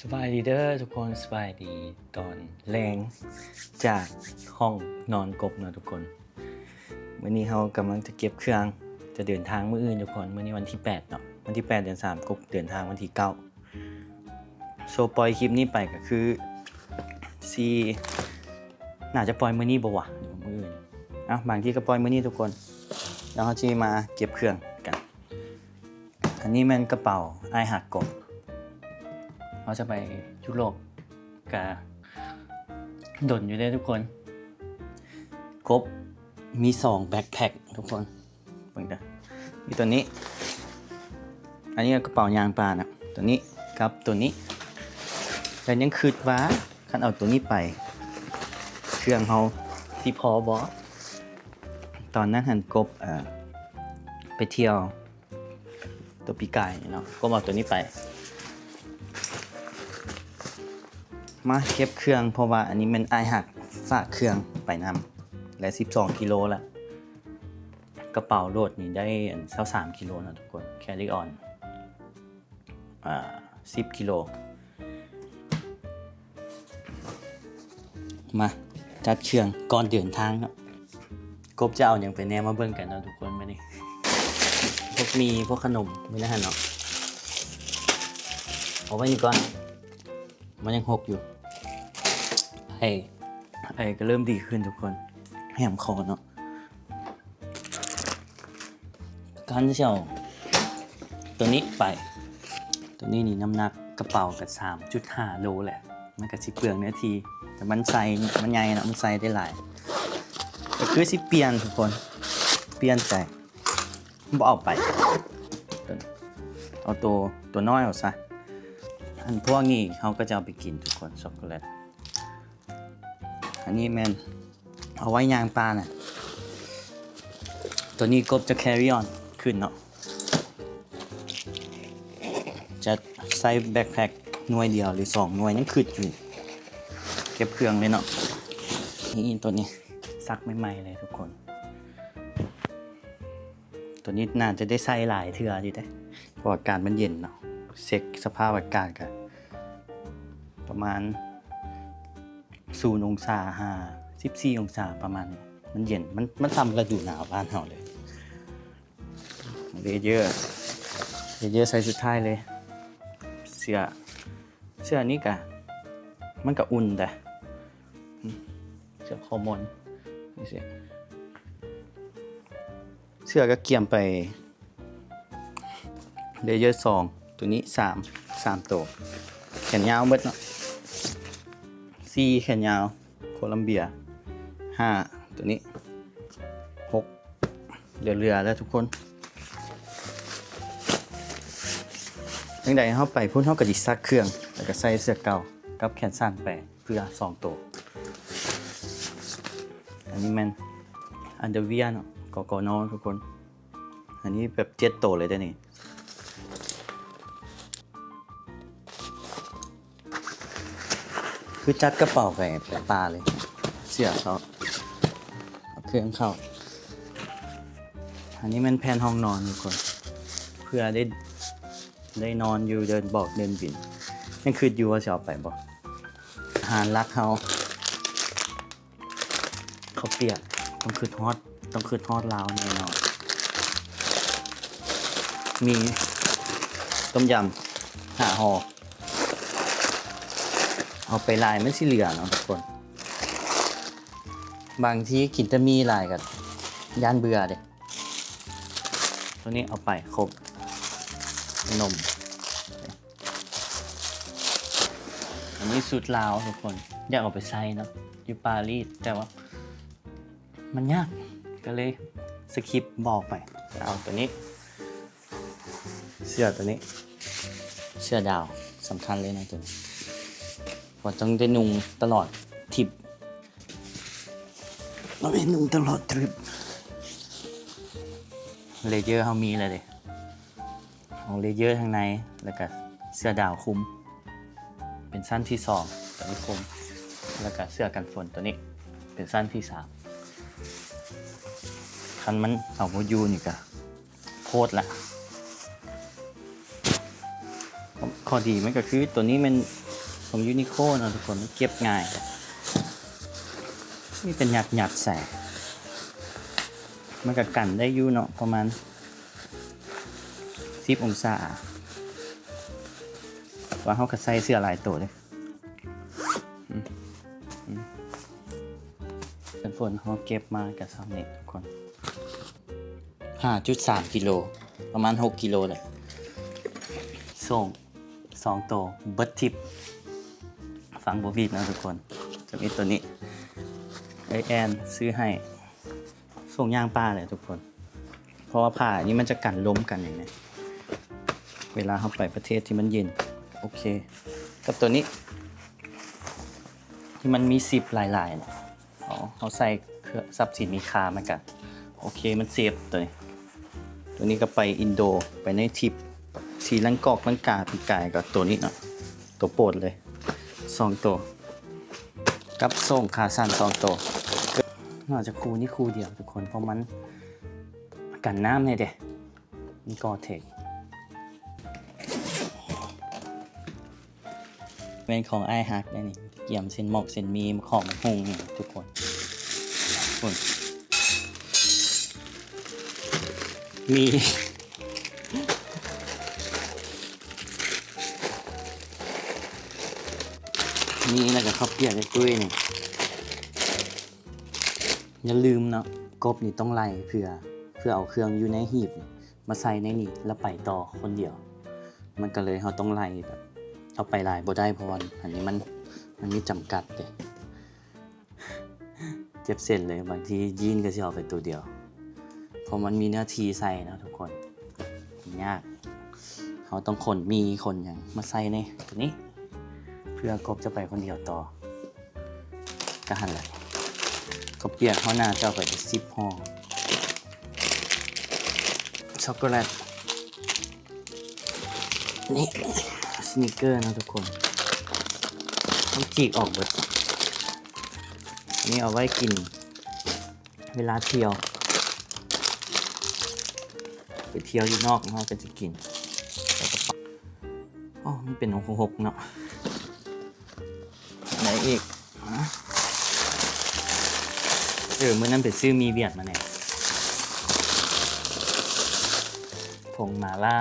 ສະບາຍດີເດີທຸກຄົນ, ສະບາຍດີຕອນແລງຈາກຫ້ອງນອນກົບເນາະທຸກຄົນ. ມື້ນີ້ເຮົາກຳລັງຈະເກັບເຄື່ອງ ຈະເດີນທາງມື້ອື່ນທຸກຄົນ. ມື້ນີ້ວັນທີແປດເນາະ, ວັນທີແປດເດືອນສາມ, ກົບເດີນທາງວັນທີເກົ້າ. ໂຊ ປ່ອຍຄລິບນີ້ໄປກໍຄືຊິ ໜ້າຈະປ່ອຍມື້ນີ້ບໍ່ວະ ຫຼືວ່າມື້ອື່ນ? ເອົ້າ ບາງທີກໍປ່ອຍມື້ນີ້ທຸກຄົນ. ແລ້ວເຮົາຊິມາເກັບເຄື່ອງກັນ. ອັນນີ້ແມ່ນກະເປົາອ້າຍຮັກກົບ. ເຮົາຈະໄປຍຸໂຣບກະດົນຢູ່ເດ້ທຸກຄົນ. ກົບມີສອງແບັກແພັກທຸກຄົນ. ເບິ່ງເດີ ມີໂຕນີ້ ອັນນີ້ກະເປົາຍ່າງປ່ານະ ໂຕນີ້ກັບໂຕນີ້. ແຕ່ຍັງຄິດວ່າຄັນເອົາໂຕນີ້ໄປ ເຄື່ອງເຮົາຊິພໍບໍ່? ຕອນນັ້ນຫັ້ນກົບ ເອີ ໄປທ່ຽວ ໂຕປີກາຍນີ້ເນາະ, ກໍເອົາໂຕນີ້ໄປ. ມາເກັບເຄື່ອງ ເພາະວ່າອັນນີ້ແມ່ນອ້າຍຮັກຝາກເຄື່ອງໄປນຳ ແລະ ສິບສອງກິໂລລະ. ກະເປົາໂຫຼດນີ້ໄດ້ອັນຊາວສາມກິໂລເນາະທຸກຄົນ, carry on ອາ ສິບກິໂລ. ມາຈັດເຄື່ອງກ່ອນເດີນທາງເນາະ. ກົບຈະເອົາຫຍັງໄປແດ່ ມາເບິ່ງກັນເນາະທຸກຄົນມື້ນີ້. ພວກໝີ່ ພວກຂະໜົມ ມີແນວຫັ້ນເນາະ. ເອົາໄວ້ນີ້ກ່ອນ, ມັນຍັງຫົກຢູ່. ໄອ ໄອກໍເລີ່ມດີຂຶ້ນທຸກຄົນ, ແຫບຄໍເນາະ. ການຊິເອົາໂຕນີ້ໄປ, ໂຕນີ້ນີ້ນ້ຳໜັກກະເປົາກໍສາມຈຸດຫ້າໂລແຫຼະ, ມັນກໍຊິເປືອງເນື້ອທີ່, ແຕ່ມັນໃສ່ ມັນໃຫຍ່ເນາະ, ມັນໃສ່ໄດ້ຫຼາຍ. ກໍຄືຊິປ່ຽນທຸກຄົນ, ປ່ຽນໃຈ ບໍ່ເອົາໄປ, ເອົາໂຕ ໂຕນ້ອຍເອົາຊະ. ອັນພວກນີ້ເຮົາກໍຈະເອົາໄປກິນທຸກຄົນ, ຊັອກໂກແລັດ. ອັນນີ້ແມ່ນເອົາໄວ້ຍ່າງປ່ານະ. ໂຕນີ້ກົບຈະ carry on ຂຶ້ນເນາະ, ຈະໃສ່ແບັກແພັກໜ່ວຍດຽວ ຫຼື ສອງໜ່ວຍ, ຍັງຄິດຢູ່, ເກັບເຄື່ອງເລີຍເນາະ. ນີ້ ໂຕນີ້ຊັກໃໝ່ໆເລີຍທຸກຄົນ. ໂຕນີ້ໜ້າຈະໄດ້ໃສ່ຫຼາຍເທື່ອຢູ່ເດ້ ເພາະອາກາດມັນເຢັນເນາະ. ເຊັກສະພາບອາກາດກະປະມານສູນອົງສາຫາສິບສີ່ອົງສາປະມານນີ້, ມັນເຢັນ, ມັນ ມັນສ່ຳລະດູໜາວບ້ານເຮົາເລີຍ. ເລເຢີ ເລເຢີໃສ່ສຸດທ້າຍເລີຍ. ເສື້ອ ເສື້ອນີ້ກະ ມັນກະອຸ່ນແດ່, ເສື້ອຄໍມອນນີ້ຊິ. ເສື້ອກໍກຽມໄປເລເຢີສອງ, ໂຕນີ້ສາມ, ສາມໂຕ. ແຂນຍາວເບິດເນາະ, ສີ່ ແຂນຍາວໂຄລັມເບຍ, ຫ້າ ໂຕນີ້, ຫົກ ເຫຼືອໆແລ້ວທຸກຄົນ. ຈັ່ງໃດເຮົາໄປພຸ້ນ ເຮົາກໍຊິຊັກເຄື່ອງ ແລ້ວກໍໃສ່ເສື້ອເກົ່າກັບແຂນສັ້ນໄປ ເພື່ອສອງໂຕ. ອັນນີ້ແມ່ນອັນເດີເວຍເນາະ, ກກນ ທຸກຄົນ. ອັນນີ້ແບບເຈັດໂຕເລີຍເດ້ນີ້. ຄືຈັດກະເປົາໄປ ໄປປ່າເລີຍ, ເສື້ອເຂົ້າ ເອົາເຄື່ອງເຂົ້າ. ອັນນີ້ແມ່ນແຜ່ນຫ້ອງນອນທຸກຄົນ, ເພື່ອໄດ້ ໄດ້ນອນຢູ່ເດີ່ນບອກເດີ່ນບິນ. ຍັງຄິດຢູ່ວ່າຊິເອົາໄປບໍ່? ອາຫານຫຼັກເຮົາ ເຂົ້າປຽກ, ຕ້ອງຄິດຮອດ ຕ້ອງຄິດຮອດລາວແນ່ນອນ. ມີຕົ້ມຍຳຫ້າຫໍ່, ເອົາໄປຫຼາຍມັນຊິເຫຼືອເນາະທຸກຄົນ. ບາງທີກິນແຕ່ໝີ່ຫຼາຍກໍຢ້ານເບື່ອເດ້. ໂຕນີ້ເອົາໄປຄົບ ນົມ. ອັນນີ້ສູດລາວທຸກຄົນ, ຢາກເອົາໄປໃສ່ເນາະ ຢູ່ປາຣີ, ແຕ່ວ່າມັນຍາກ ກໍເລີຍສະກິບ ບໍ່ເອົາໄປ. ເອົາໂຕນີ້ ເສື້ອໂຕນີ້ ເສື້ອດາວ ສຳຄັນເລີຍນະໂຕນີ້, ເພາະຕ້ອງໄດ້ນຸ່ງຕະຫຼອດທຣິບ, ຕ້ອງໄດ້ນຸ່ງຕະຫຼອດທຣິບ. ເລເຢີເຮົາມີແລ້ວເດ້. ເອົາເລເຢີທາງໃນ ແລ້ວກະເສື້ອດາວຄຸມ ເປັນຊັ້ນທີສອງ ໂຕນີ້ຄຸມ, ແລ້ວກະເສື້ອກັນຝົນໂຕນີ້ເປັນຊັ້ນທີສາມ. ຄັນມັນເອົາບໍ່ຢູ່ນີ້ກະໂພດລະ. ຂໍ້ ຂໍ້ດີມັນກະຄືໂຕນີ້ແມ່ນ ຂອງຢູນິໂຄເນາະທຸກຄົນ ມັນເກັບງ່າຍ ນີ້ເປັນຫຍັດໆໃສ່ ມັນກໍກັນໄດ້ຢູ່ເນາະ ປະມານສິບອົງສາ ວ່າເຮົາກໍໃສ່ເສື້ອຫຼາຍໂຕເດ້. ອືມ ອືມ ກັນຝົນເຮົາເກັບມາກໍສ່ຳນີ້ທຸກຄົນ ຫ້າຈຸດສາມກິໂລ ປະມານຫົກກິໂລແຫຼະ ໂສ້ງສອງໂຕ ເບິດທິບ ຟັງບໍ່ຜິດເນາະທຸກຄົນ ຈະມີໂຕນີ້ ເອື້ອຍແອນຊື້ໃຫ້ ໂສ້ງຍ່າງປ່າແຫຼະທຸກຄົນ ເພາະວ່າຜ້ານີ້ມັນຈະກັນລົມກັນຫຍັງນີ້ ເວລາເຮົາໄປປະເທດທີ່ມັນເຢັນ ໂອເຄ ກັບໂຕນີ້ ທີ່ມັນມີຊິບຫຼາຍໆນະ ອໍ ເຮົາໃສ່ເຄື່ອງ ຊັບສິນມີຄ່າມັນກະ ໂອເຄ ມັນເຊຟໂຕນີ້ ໂຕນີ້ກໍໄປອິນໂດ ໄປໃນທຣິບ ສີລັງກອກລັງກາ ປີກາຍກໍໂຕນີ້ເນາະ ໂຕໂປດເລີຍ ສອງໂຕ ກັບໂສ້ງຂາສັ້ນສອງໂຕ ໜ້າຈະຄູ່ນີ້ຄູ່ດຽວທຸກຄົນ ເພາະມັນກັນນ້ຳແດ່ເດ້ ມີກອເທັກ ແມ່ນຂອງອ້າຍຮັກແດ່ນີ້ ກຽມເສັ້ນໝອກເສັ້ນໝີ່ ໝາກຫອມໝາກຫຸ່ງນີ້ທຸກຄົນ ພຸ້ນ ມີ ມີແລ້ວກໍເຂົ້າປຽກໃນຕຸ້ຍນີ້ ຢ່າລືມເນາະ ກົບນີ້ຕ້ອງໄລ່ເພື່ອ ເພື່ອເອົາເຄື່ອງຢູ່ໃນຮີບນີ້ມາໃສ່ໃນນີ້ ແລ້ວໄປຕໍ່ຄົນດຽວ ມັນກໍເລີຍ ເຮົາຕ້ອງໄລ່ແບບ ເອົາໄປຫຼາຍບໍ່ໄດ້ ເພາະວ່າອັນນີ້ມັນ ມັນມີຈຳກັດເດ້. ເຈັບເສັ້ນເລີຍ ບາງທີຢີນກໍຊິເອົາໄປໂຕດຽວ ເພາະມັນມີເນື້ອທີ່ໃສ່ເນາະທຸກຄົນ ຍາກ ເຮົາຕ້ອງຂົນໝີ່ຂົນຫຍັງມາໃສ່ໃນໂຕນີ້ ເພື່ອກົບຈະໄປຄົນດຽວຕໍ່ ກະຫັ້ນແຫຼະ ເຂົ້າປຽກເຮົາໜ້າຈະເອົາໄປໄດ້ສິບຫໍ່ ຊັອກໂກແລັດ ນີ້ ສະນິກເກີເນາະທຸກຄົນ ຕ້ອງຈີກອອກເບິດ ອັນນີ້ເອົາໄວ້ກິນເວລາທ່ຽວ ໄປທ່ຽວຢູ່ນອກເຮົາກໍຈະກິນ ແລ້ວກໍ ອໍ ມັນເປັນຫົກໆເນາະ ໄດ້ອີກ ເອີ ມື້ນັ້ນໄປຊື້ໝີ່ຫວຽດມາແດ່ ຜົງໝາລ່າ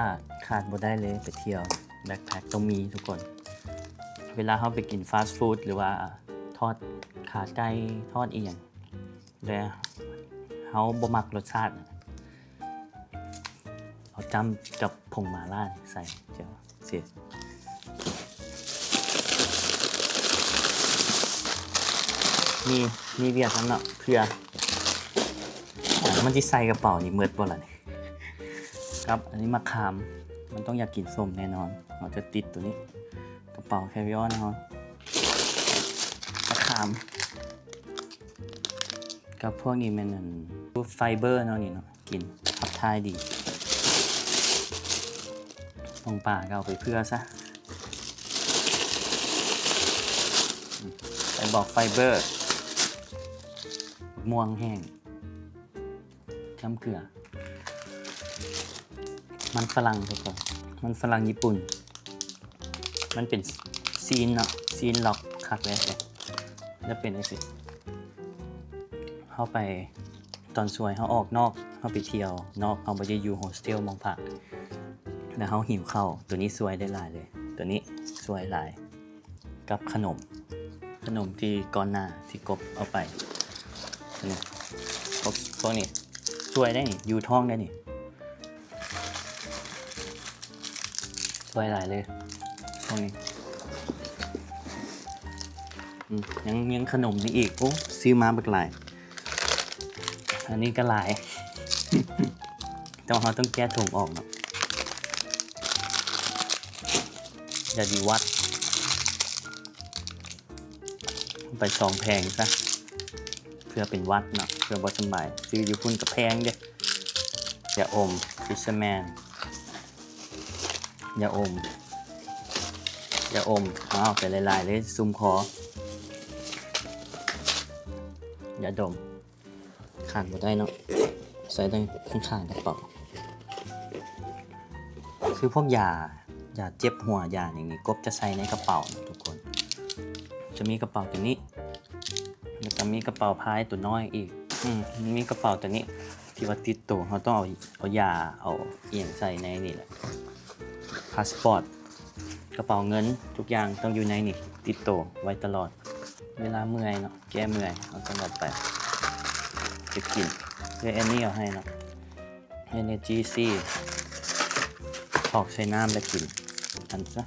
ຂາດບໍ່ໄດ້ເລີຍ ໄປທ່ຽວແບັກແພັກຕ້ອງມີທຸກຄົນ ເວລາເຮົາໄປກິນຟາສຟູດ ຫຼືວ່າທອດຂາໄກ່ ທອດອີ່ຫຍັງ ແລະເຮົາບໍ່ມັກລົດຊາດ ເອົາຈ້ຳກັບຜົງໝາລ່າໃສ່ ເຈົ້າ ເສຍ ມີ ມີເວຍນຳເນາະ ເພື່ອ ມັນຊິໃສ່ກະເປົານີ້ໝົດບໍ່ລະນີ້ ກັບອັນນີ້ໝາກຂາມ ມັນຕ້ອງຢາກກິນສົ້ມແນ່ນອນ ເຮົາຈະຕິດໂຕນີ້ ກະເປົາແຄຣີອອນເຮົາ ໝາກຂາມ ກັບພວກນີ້ແມ່ນອັນ ໄຟເບີເນາະ ນີ້ເນາະ ກິນຂັບຖ່າຍດີ ຂອງປາກໍເອົາໄປເຜື່ອຊະ ໄປບອກໄຟເບີ ໝາກມ່ວງແຫ້ງ ຈ້ຳເກືອ ມັນຝຣັ່ງທຸກຄົນ ມັນຝຣັ່ງຍີ່ປຸ່ນ ມັນເປັນຊີນເນາະ ຊີນລັອກຄັກແລ້ວ ແລ້ວເປັນຈັ່ງຊີ້ ເຮົາໄປ ຕອນຊ່ວຍເຮົາອອກນອກ ເຮົາໄປທ່ຽວນອກ ເຮົາບໍ່ໄດ້ຢູ່ໂຮສເທວໝ່ອງພັກ ແລ້ວເຮົາຫິວເຂົ້າ ໂຕນີ້ຊ່ວຍໄດ້ຫຼາຍເລີຍ ໂຕນີ້ຊ່ວຍຫຼາຍ ກັບຂະໜົມ ຂະໜົມທີ່ກ່ອນໜ້າທີ່ກົບເອົາໄປ ນີ້ ພວກ ພວກນີ້ຊ່ວຍໄດ້ນີ້ ຢູ່ທ້ອງໄດ້ນີ້ ຊ່ວຍຫຼາຍເລີຍ ພວກນີ້ ອືມ ຍັງ ຍັງຂະໜົມນີ້ອີກ ໂອ້ ຊື້ມາບັກຫຼາຍ ອັນນີ້ກໍຫຼາຍ ແຕ່ວ່າເຮົາຕ້ອງແກະຖົງອອກເນາະ ຢ່າດີຫວັດ ໄປສອງແຜງຊະ ເພື່ອເປັນຫວັດເນາະ ເພື່ອບໍ່ສຳບາຍ ຊື້ຢູ່ພຸ້ນກໍແພງເດ້ ຢາອົມ ຟິດເຊີແມນ ຢາອົມ ຢາອົມ ເອົາໄປຫຼາຍໆເລີຍ ຊຸມຄໍ ຢາດົມ ຂາດບໍ່ໄດ້ເນາະ ໃສ່ຕັ້ງຂ້າງໆກະເປົາ ຄືພວກຢາ ຢາເຈັບຫົວ ຢາຫຍັງນີ້ ກົບຈະໃສ່ໃນກະເປົາເນາະທຸກຄົນ ຈະມີກະເປົາໂຕນີ້ ແລ້ວກະມີກະເປົາພາຍໂຕນ້ອຍອີກ. ອືມ ມັນມີກະເປົາໂຕນີ້ທີ່ວ່າຕິດໂຕ ເຮົາຕ້ອງເອົາ ເອົາຢາ ເອົາອີ່ຫຍັງໃສ່ໃນນີ້ແຫຼະ. ພາສປອດ ກະເປົາເງິນ ທຸກຢ່າງຕ້ອງຢູ່ໃນນີ້ ຕິດໂຕໄວ້ຕະຫຼອດ. ເວລາເມື່ອຍເນາະ ແກ້ເມື່ອຍ ເຮົາຕ້ອງເອົາໄປ ຈະກິນ. ເອື້ອຍແອນນີເອົາໃຫ້ເນາະ. ເອເນີຈີຊີ ຖອກໃສ່ນ້ຳແລ້ວກິນ ອັນຊະ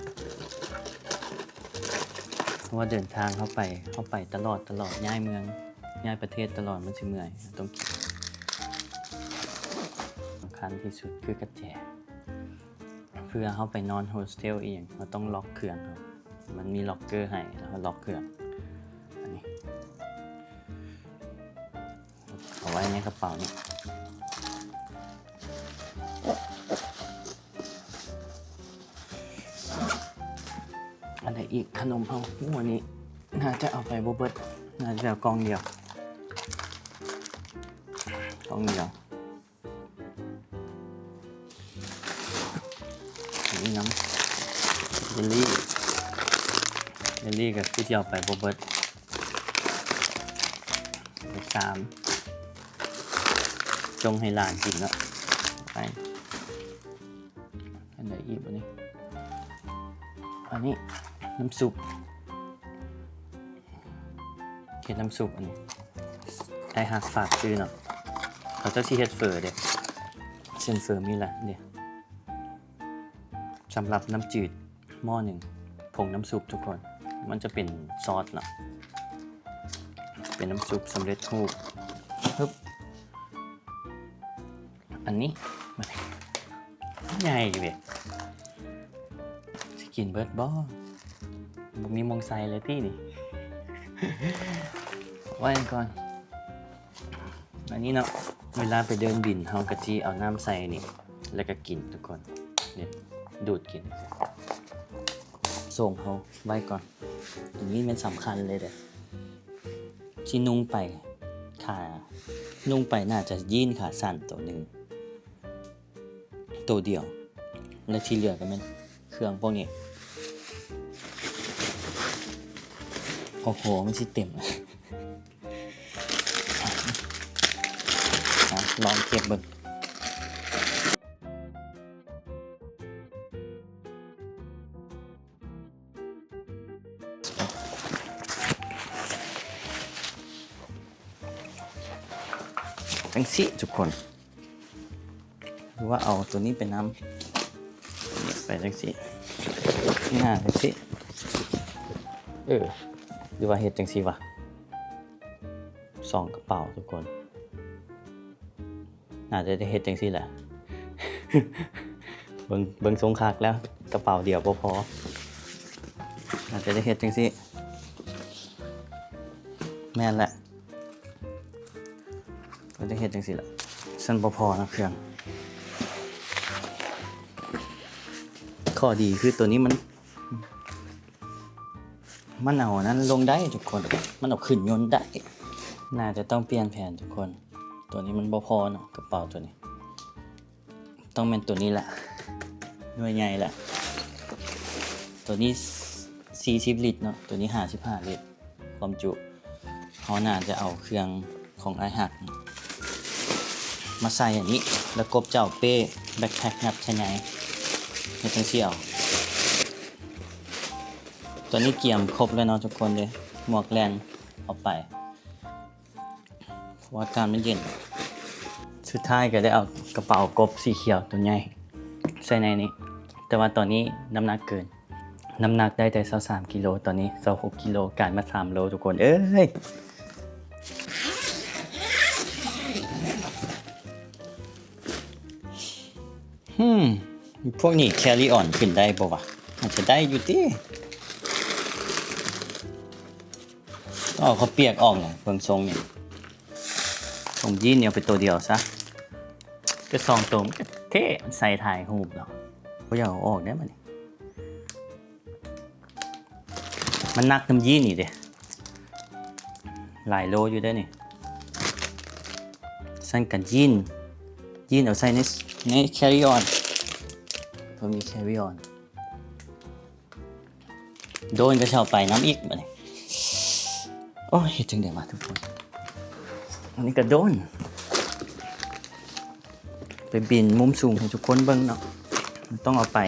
ເພາະວ່າເດີນທາງເຮົາໄປ ເຮົາໄປຕະຫຼອດ ຕະຫຼອດ ຍ້າຍເມືອງ ຍ້າຍປະເທດຕະຫຼອດ ມັນຊິເມື່ອຍ ຕ້ອງກິນ. ສຳຄັນທີ່ສຸດຄືກະແຈ ເພື່ອເຮົາໄປນອນໂຮສເທວອີ່ຫຍັງ ເຮົາຕ້ອງລັອກເຄື່ອງເຮົາ ມັນມີລັອກເກີໃຫ້ ແລ້ວເຮົາລັອກເຄື່ອງ. ອັນນີ້ ເອົາໄວ້ໃນກະເປົານີ້. ອັນໃດອີກ? ຂະໜົມເຮົາ ໝູ່ນີ້ໜ້າຈະເອົາໄປບໍ່ເບິດ ໜ້າຈະເອົາກ່ອງດຽວ ກ່ອງດຽວ. ອັນນີ້ນຳ ເຢລລີ ເຢລລີກະຄືຊິເອົາໄປບໍ່ເບິດ. ເລກສາມ ຈົ່ງໃຫ້ຫຼານກິນເນາະ. ໄປ ອັນໃດອີກບາດນີ້? ອັນນີ້ ນ້ຳຊຸບ ເຮັດນ້ຳຊຸບ ອັນນີ້ອ້າຍຮັກຝາກຊື້ເນາະ. ເຂົາເຈົ້າຊິເຮັດເຝີເດ້ ເສັ້ນເຝີມີລະເດ້. ສຳລັບນ້ຳຈືດໝໍ້ໜຶ່ງ ຜົງນ້ຳຊຸບທຸກຄົນ ມັນຈະເປັນຊອດເນາະ ເປັນນ້ຳຊຸບສຳເລັດຮູບ. ຮຶບ ອັນນີ້ ໃຫຍ່ເວີຍ ຊິກິນເບິດບໍ່? ບໍ່ມີໝ່ອງໃສ່ເລີຍຕິນີ້ ໄວ້ກ່ອນ. ອັນນີ້ເນາະ ເວລາໄປເດີນບິນ ເຮົາກະຊິເອົານ້ຳໃສ່ນີ້ ແລ້ວກະກິນທຸກຄົນ ນີ້ ດູດກິນ. ສົ່ງເຮົາໄວ້ກ່ອນ ອັນນີ້ແມ່ນສຳຄັນເລີຍເດ້. ຊິນຸ່ງໄປ ຂາ ນຸ່ງໄປໜ້າຈະຢີນຂາສັ້ນໂຕໜຶ່ງ ໂຕດຽວ ແລະທີ່ເຫຼືອກະແມ່ນເຄື່ອງພວກນີ້. ໂອ້ໂຫ ມັນຊິເຕັມ ລອງເກັບເບິ່ງ. ຈັ່ງຊີ້ທຸກຄົນ ຫຼືວ່າເອົາໂຕນີ້ໄປນຳ ໄປຈັ່ງຊີ້ ໜ້າຈັ່ງຊີ້ ເອີ ຫຼືວ່າເຮັດຈັ່ງຊີ້ວະ ສອງກະເປົາທຸກຄົນ. ໜ້າຈະໄດ້ເຮັດຈັ່ງຊີ້ແຫຼະ ເບິ່ງ ເບິ່ງຊົງຄັກແລ້ວ ກະເປົາດຽວບໍ່ພໍ ໜ້າຈະໄດ້ເຮັດຈັ່ງຊີ້ ແມ່ນແຫຼະ ກະໄດ້ເຮັດຈັ່ງຊີ້ແຫຼະ. ຊັ້ນບໍ່ພໍນະເຄື່ອງ ຂໍ້ດີຄືໂຕນີ້ມັນ ມັນເອົາອັນນັ້ນລົງໄດ້ທຸກຄົນ ມັນເອົາຂຶ້ນຍົນໄດ້. ໜ້າຈະຕ້ອງປ່ຽນແຜນທຸກຄົນ ໂຕນີ້ມັນບໍ່ພໍເນາະ ກະເປົາໂຕນີ້ ຕ້ອງແມ່ນໂຕນີ້ແຫຼະ ໜ່ວຍໃຫຍ່ແຫຼະ. ໂຕນີ້ສີ່ສິບລິດເນາະ ໂຕນີ້ຫ້າສິບຫ້າລິດ ຄວາມຈຸ. ເຮົາໜ້າຈະເອົາເຄື່ອງຂອງອ້າຍຮັກມາໃສ່ອັນນີ້ ແລ້ວກົບຈະເອົາເປ້ ແບັກແພັກ ຫຍັບຊະໃຍ ເຮັດຈັ່ງຊີ້ເອົາ. ຕອນນີ້ກຽມຄົບແລ້ວເນາະທຸກຄົນເດ້ ໝວກແລ່ນເອົາໄປ ເພາະວ່າອາກາດມັນເຢັນ. ສຸດທ້າຍກະໄດ້ເອົາກະເປົາກົບສີຂຽວໂຕໃຫຍ່ໃສ່ໃນນີ້ ແຕ່ວ່າຕອນນີ້ນ້ຳໜັກເກີນ ນ້ຳໜັກໄດ້ແຕ່ຊາວສາມກິໂລ ຕອນນີ້ຊາວຫົກກິໂລ ກາຍມາສາມໂລທຸກຄົນເອີຍ. ຫືມ ພວກນີ້ carry on ຂຶ້ນໄດ້ບໍ່ວະ? ອາດຈະໄດ້ຢູ່ຕິ. ເອົາເຂົ້າປຽກອອກແຫຼະ ເບິ່ງຊົງນີ້ ສົ່ງຢີນນີ້ເອົາໄປໂຕດຽວຊະ ແຕ່ສອງໂຕມັນກະເທ່ ມັນໃສ່ຖ່າຍຮູບເນາະ ບໍ່ຢາກເອົາອອກເດ້ບັດນີ້. ມັນໜັກນຳຢີນນີ້ເດ້ ຫຼາຍໂລຢູ່ເດ້ນີ້. ຊັ້ນກະຢີນ ຢີນເອົາໃສ່ໃນ ໃນ carry on ເພິ່ນມີ carry on ໂດນກະເຊົາໄປນຳອີກບັດນີ້. ໂອ້ຍ ເຮັດຈັ່ງໃດວະທຸກຄົນ ອັນນີ້ກະໂດນ ໄປບິນມຸມສູງໃຫ້ທຸກຄົນເບິ່ງເນາະ ມັນຕ້ອງເອົາໄປ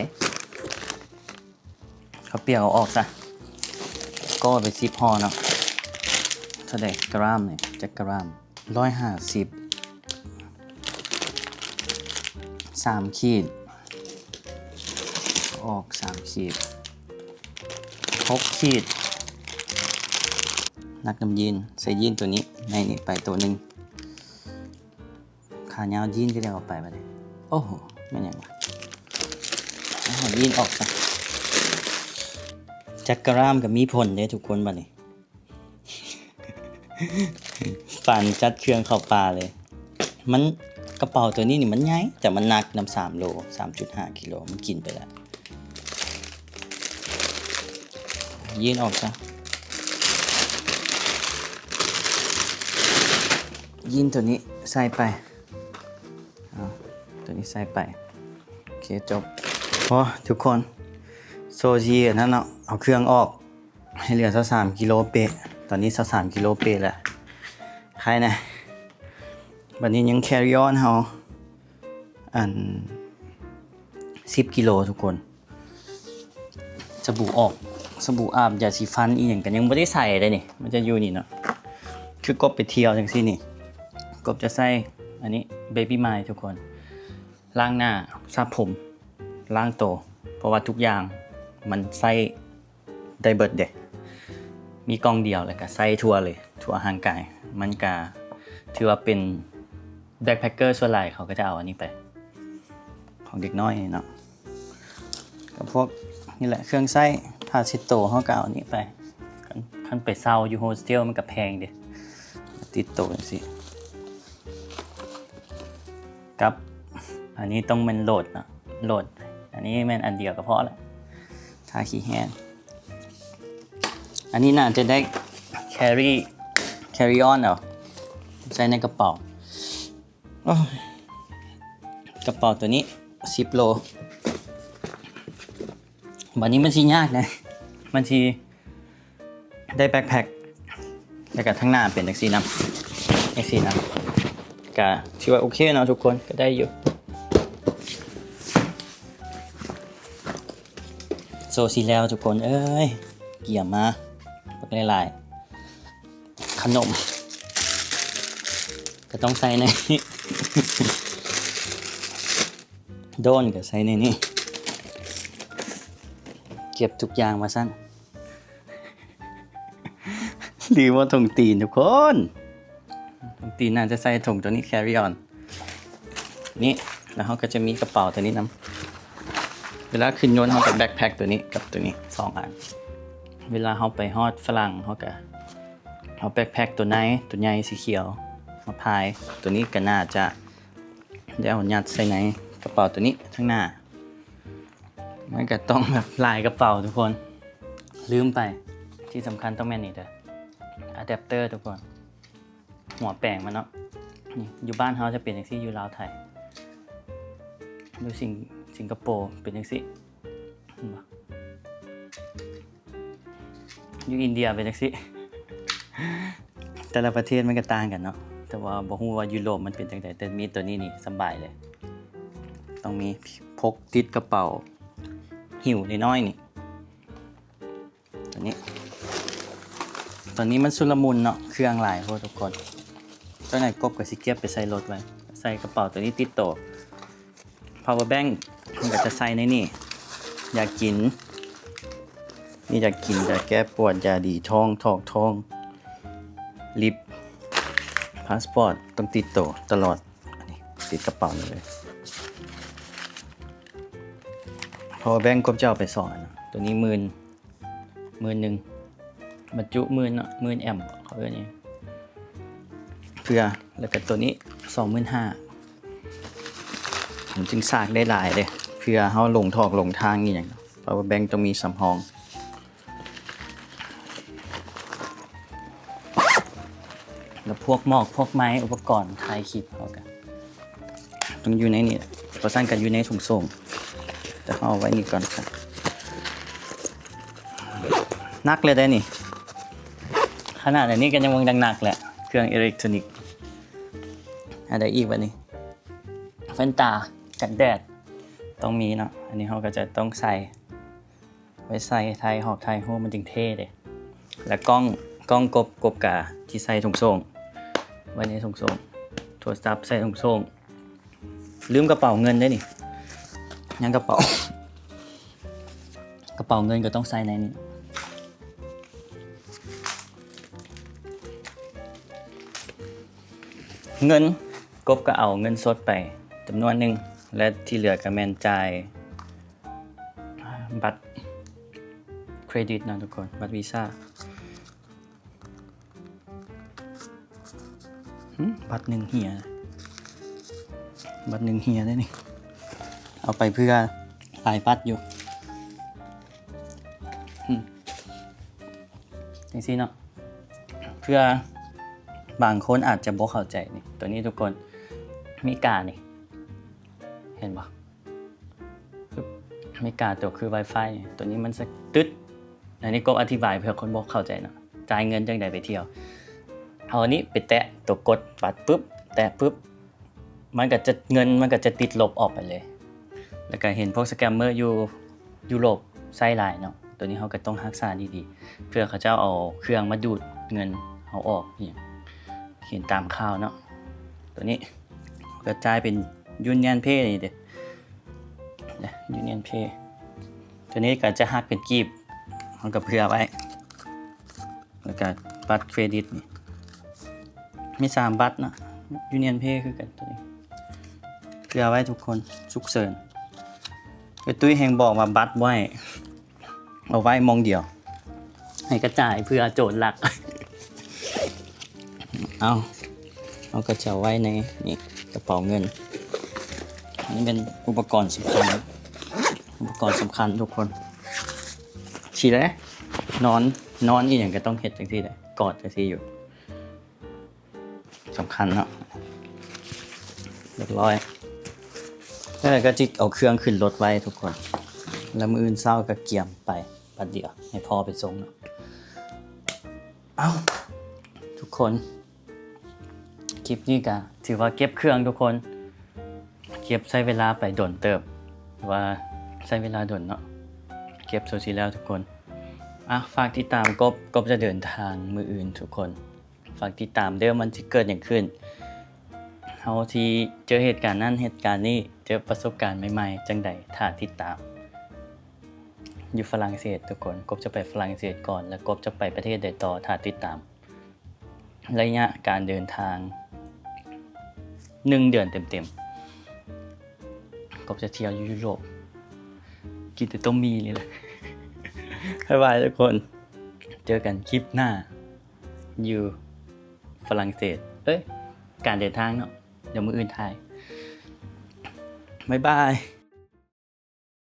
ເອົາປຽກເອົາອອກຊະ ກໍເອົາໄປສິບຫໍ່ເນາະ ເທົ່າໃດກຣາມນີ້ ຈັກກຣາມ ຮ້ອຍຫ້າສິບ ສາມຂີດ ອອກສາມຂີດ ຫົກຂີດ ໜັກນຳຢີນ ໃສ່ຢີນໂຕນີ້ ໃນນີ້ໄປໂຕໜຶ່ງ ຂາຍາວຢີນທີ່ໄດ້ເອົາໄປບັດນີ້ ໂອ້ໂຫ ແມ່ນຫຍັງວະ ເອົາຢີນອອກຊະ ຈັກກະຣາມກໍມີຜົນເດ້ທຸກຄົນບັດນີ້ ປານຈັດເຄື່ອງເຂົ້າປ່າເລີຍ ມັນ ກະເປົາໂຕນີ້ນີ້ມັນໃຫຍ່ ແຕ່ມັນໜັກນຳສາມໂລ ສາມຈຸດຫ້າກິໂລ ມັນກິນໄປແລ້ວ ຢີນອອກຊະ ຢີນໂຕນີ້ໃສ່ໄປ ເອົາໂຕນີ້ໃສ່ໄປ ໂອເຄ ຈົບ ໂອ້ ທຸກຄົນ ໂຊຈີອັນນັ້ນເນາະ ເອົາເຄື່ອງອອກ ໃຫ້ເຫຼືອຊາວສາມກິໂລເປະ ຕອນນີ້ຊາວສາມກິໂລເປະແລ້ວ ໃຄແນ່ ບັດນີ້ຍັງ carry on ເຮົາ ອັນ ສິບກິໂລທຸກຄົນ ສະບູອອກ ສະບູອາບ ຢາສີຟັນອີ່ຫຍັງກໍຍັງບໍ່ໄດ້ໃສ່ເດ້ນີ້ ມັນຈະຢູ່ນີ້ເນາະ ຄືກົບໄປທ່ຽວຈັ່ງຊີ້ນີ້ ກົບຈະໃສ່ອັນນີ້ Baby Mile ທຸກຄົນ ລ້າງໜ້າ ສະຜົມ ລ້າງໂຕ ເພາະວ່າທຸກຢ່າງມັນໃຊ້ ໄດ້ເບິດເດ້ ມີກ່ອງດຽວ ແລ້ວກະໃສ່ທົ່ວເລີຍ ທົ່ວຮ່າງກາຍ ມັນກະຖືວ່າເປັນ backpacker ສ່ວນຫຼາຍເຂົາກໍຈະເອົາອັນນີ້ໄປ ຂອງເດັກນ້ອຍເນາະ ກັບພວກນີ້ແຫຼະ ເຄື່ອງໃຊ້ ຜ້າເຊັດໂຕ ເຮົາກໍເອົາອັນນີ້ໄປ ຄັນ ຄັນໄປເຊົ່າຢູ່ໂຮສເທວມັນກໍແພງເດ້ ຕິດໂຕຈັ່ງຊີ້ ກັບອັນນີ້ຕ້ອງແມ່ນໂຫຼດເນາະ ໂຫຼດ ອັນນີ້ແມ່ນອັນດຽວກໍພໍລະ ຖ້າຂີ້ແຫ້ງ ອັນນີ້ໜ້າຈະໄດ້ carry carry on ເອົາ ໃສ່ໃນກະເປົາ ໂອ້ຍ ກະເປົາໂຕນີ້ສິບໂລ ບັດນີ້ມັນຊິຍາກນະ ມັນຊິ ໄດ້ backpack ແລ້ວກະທາງໜ້າເປັນຈັ່ງຊີ້ນຳ ຈັ່ງຊີ້ນຳ ກະຖືວ່າໂອເຄເນາະທຸກຄົນ ກະໄດ້ຢູ່ ໂຊຊີແລ້ວທຸກຄົນເອີຍ ກຽມມາບັກຫຼາຍໆ ຂະໜົມ ກະຕ້ອງໃສ່ໃນ ໂດນກະໃສ່ໃນນີ້ ເກັບທຸກຢ່າງວ່າຊັ້ນ ຫຼືວ່າຖົງຕີນທຸກຄົນ ຖົງຕີນໜ້າຈະໃສ່ຖົງໂຕນີ້ carry on ນີ້ ແລ້ວເຮົາກໍຈະມີກະເປົາໂຕນີ້ນຳ ເວລາຂຶ້ນຍົນເຮົາກໍ backpack ໂຕນີ້ກັບໂຕນີ້ສອງອັນ ເວລາເຮົາໄປຮອດຝຣັ່ງເຮົາກໍເອົາ backpack ໂຕໃນ ໂຕໃຫຍ່ສີຂຽວມາພາຍ ໂຕນີ້ກໍໜ້າຈະ ແລ້ວຍັດໃສ່ໃນກະເປົາໂຕນີ້ທາງໜ້າ ມັນກະຕ້ອງແບບຫຼາຍກະເປົາທຸກຄົນ ລືມໄປ ທີ່ສຳຄັນຕ້ອງແມ່ນນີ້ເດີ ອາແດັບເຕີທຸກຄົນ ຫົວແປງມັນເນາະ ນີ້ ຢູ່ບ້ານເຮົາຈະເປັນຈັ່ງຊີ້ ຢູ່ລາວໄທ ຢູ່ສິງ ສິງກະໂປເປັນຈັ່ງຊີ້ ເຫັນບໍ່? ຢູ່ອິນເດຍເປັນຈັ່ງຊີ້ ແຕ່ລະປະເທດມັນກໍຕ່າງກັນເນາະ ແຕ່ວ່າບໍ່ຮູ້ວ່າຢູໂຣບມັນເປັນຈັ່ງໃດ ແຕ່ມີໂຕນີ້ນີ້ສະບາຍເລີຍ ຕ້ອງມີ ພົກຕິດກະເປົາ ຫິ້ວນ້ອຍໆນີ້ ໂຕນີ້ ຕອນນີ້ມັນຊຸນລະມຸນເນາະ ເຄື່ອງຫຼາຍໂພດທຸກຄົນ ເຈົ້ານາຍກົບກໍຊິເກັບໄປໃສ່ລົດໄວ້ ໃສ່ກະເປົາໂຕນີ້ຕິດໂຕ power bank ມັນກໍຈະໃສ່ໃນນີ້ ຢາກກິນ ມີຢາກກິນ ຢາແກ້ປວດ ຢາດີທ້ອງ ຖອກທ້ອງ ລິບ ພາສປອດ ຕ້ອງຕິດໂຕຕະຫຼອດ ອັນນີ້ຕິດກະເປົານີ້ເລີຍ power bank ກົບຈະເອົາໄປສອງອັນ ໂຕນີ້ໝື່ນ ໝື່ນໜຶ່ງ ບັນຈຸໝື່ນເນາະ ໝື່ນແອມ ເຂົາເອີ້ນຫຍັງ ເພື່ອ ແລ້ວກໍໂຕນີ້ສອງໝື່ນຫ້າ ມັນຈຶ່ງຊາກໄດ້ຫຼາຍເດ້ ເພື່ອເຮົາຫຼົງຖອກຫຼົງທາງອີ່ຫຍັງ power bank ຕ້ອງມີສຳຮອງ ແລ້ວພວກໝອກພວກໄມ້ ອຸປະກອນຖ່າຍຄລິບເຮົາກໍ ຕ້ອງຢູ່ໃນນີ້ ບໍ່ຊັ້ນກໍຢູ່ໃນຖົງໂສ້ງ ແຕ່ເຮົາເອົາໄວ້ນີ້ກ່ອນ ໜັກເລີຍເດ້ນີ້ ຂ ຂະໜາດອັນນີ້ກໍຍັງເບິ່ງໜັກໆແຫຼະ ເຄື່ອງເອເລັກໂທຣນິກ. ອັນໃດອີກບັດນີ້? ແວ່ນຕາກັນແດດຕ້ອງມີເນາະ. ອັນນີ້ເຮົາກໍຈະຕ້ອງໃສ່ ໄວ້ໃສ່ຖ່າຍຮອບຖ່າຍຮູບ ມັນຈຶ່ງເທ່ເດ້. ແລ້ວກ້ອງ ກ້ອງກົບ ກົບກະທີ່ໃສ່ຖົງໂສ້ງ ໄວ້ໃນຖົງໂສ້ງ. ໂທລະສັບໃສ່ຖົງໂສ້ງ. ລືມກະເປົາເງິນເດ້ນີ້. ຍັງກະເປົາ ກະເປົາເງິນກໍຕ້ອງໃສ່ໃນນີ້. ເງິນ ກົບກໍເອົາເງິນສົດໄປຈຳນວນໜຶ່ງ ແລະ ທີ່ເຫຼືອກໍແມ່ນຈ່າຍບັດເຄຣດິດເນາະທຸກຄົນ ບັດວີຊາ. ຫຶ ບັດໜຶ່ງເຫຍ ບັດໜຶ່ງເຫຍເດ້ນີ້. ເອົາໄປເພື່ອຫຼາຍບັດຢູ່. ຫຶ ຈັ່ງຊີ້ເນາະ ເພື່ອບາງຄົນອາດຈະບໍ່ເຂົ້າໃຈນີ້ ໂຕນີ້ທຸກຄົນ ມີການີ້ ເຫັນບໍ່? ມີກາໂຕຄືໄວຟາຍ ໂຕນີ້ມັນສະຕຶດ. ອັນນີ້ກົບອະທິບາຍເພື່ອຄົນບໍ່ເຂົ້າໃຈເນາະ ຈ່າຍເງິນຈັ່ງໃດໄປທ່ຽວ. ເອົາອັນນີ້ໄປແຕະໂຕກົດບັດປຶບ ແຕະປຶບ ມັນກໍຈະ ເງິນມັນກໍຈະຕິດລົບອອກໄປເລີຍ. ແລ້ວກໍເຫັນພວກສະແກມເມີຢູ່ຢູໂຣບໃຊ້ຫຼາຍເນາະ ໂຕນີ້ເຮົາກໍຕ້ອງຮັກສາດີໆ ເພື່ອເຂົາເຈົ້າເອົາເຄື່ອງມາດູດເງິນເຮົາອອກອີ່ຫຍັງ ເຫັນຕາມຂ່າວເນາະ. ໂຕນີ້ກໍຈ່າຍເປັນຢູນຽນເພນີ້ເດ້ ຢູນຽນເພ. ໂຕນີ້ກໍຈະຫັກເປັນກີບ ເຮົາກໍເຜື່ອໄວ້. ແລ້ວກໍບັດເຄຣດິດນີ້ ມີສາມບັດເນາະ ຢູນຽນເພຄືກັນ ໂຕນີ້ເຜື່ອໄວ້ທຸກຄົນ ສຸກເສີນ. ເອີ ຕຸ້ຍແຮ່ງບອກວ່າບັດບໍ່ໃຫ້ເອົາໄວ້ໝ່ອງດຽວ ໃຫ້ກະຈາຍເຜື່ອໂຈນລັກ. ເອົາ ເຮົາກໍຈະເອົາໄວ້ໃນນີ້ ກະເປົາເງິນ. ອັນນີ້ເປັນອຸປະກອນສຳຄັນ ອຸປະກອນສຳຄັນທຸກຄົນ. ຊີ້ແຫຼະ ນອນ ນອນອີ່ຫຍັງກໍຕ້ອງເຮັດຈັ່ງຊີ້ແຫຼະ ກອດຈັ່ງຊີ້ຢູ່ ສຳຄັນເນາະ. ຮຽບຮ້ອຍ ແລ້ວກໍຈິເອົາເຄື່ອງຂຶ້ນລົດໄວ້ທຸກຄົນ ແລ້ວມື້ອື່ນເຊົ້າກໍກຽມໄປບັດດຽວ ໃຫ້ພໍ່ໄປສົ່ງເນາະ. ເອົ້າ ທຸກຄົນ ຄລິບນີ້ກະຖືວ່າເກັບເຄື່ອງທຸກຄົນ ເກັບໃຊ້ເວລາໄປດົນເຕີບ ວ່າໃຊ້ເວລາດົນເນາະ ເກັບໂຊຊີແລ້ວທຸກຄົນ. ອ່ະ ຝາກຕິດຕາມກົບ ກົບຈະເດີນທາງມື້ອື່ນທຸກຄົນ ຝາກຕິດຕາມເດີ ມັນຊິເກີດຫຍັງຂຶ້ນ ເຮົາຊິເຈີເຫດການນັ້ນເຫດການນີ້ ເຈີປະສົບການໃໝ່ໆຈັ່ງໃດ ຖ້າຕິດຕາມ. ຢູ່ຝຣັ່ງເສດທຸກຄົນ ກົບຈະໄປຝຣັ່ງເສດກ່ອນ ແລ້ວກົບຈະໄປປະເທດໃດຕໍ່ ຖ້າຕິດຕາມ. ໄລຍະການເດີນທາງໜຶ່ງເດືອນເຕັມໆ ກົບຈະທ່ຽວຢູ່ຢູໂຣບ ກິນແຕ່ຕົ້ມໝີ່ນີ້ແຫຼະ. ບາຍບາຍທຸກຄົນ ເຈີກັນຄລິບໜ້າຢູ່ຝຣັ່ງເສດ ເອີຍ ການເດີນທາງເນາະ ດຽວມື້ອື່ນຖ່າຍ. ບາຍບາຍ.